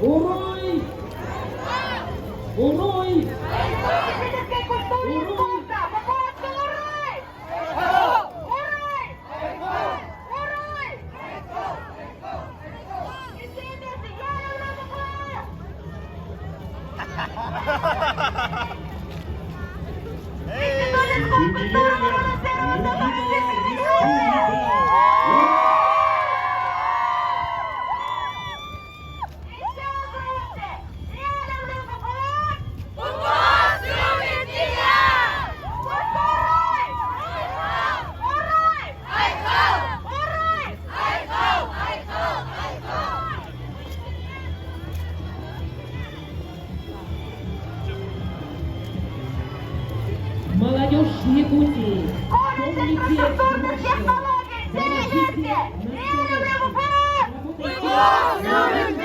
Уруй! Уруй! Физической культуры и спорта! Уруй! Уруй! Уруй! И все вместе! Я люблю Букву! Институт культуры Еще громче! Я люблю Букву! Футбол любит меня! Уруй! Уруй! Айхал! Уруй! Айхал! Айхал! Айхал! Молодежь Якутии! Колледж Помните инфраструктурных прошлое! технологий! Все вместе! Я люблю Букву! Футбол любит меня!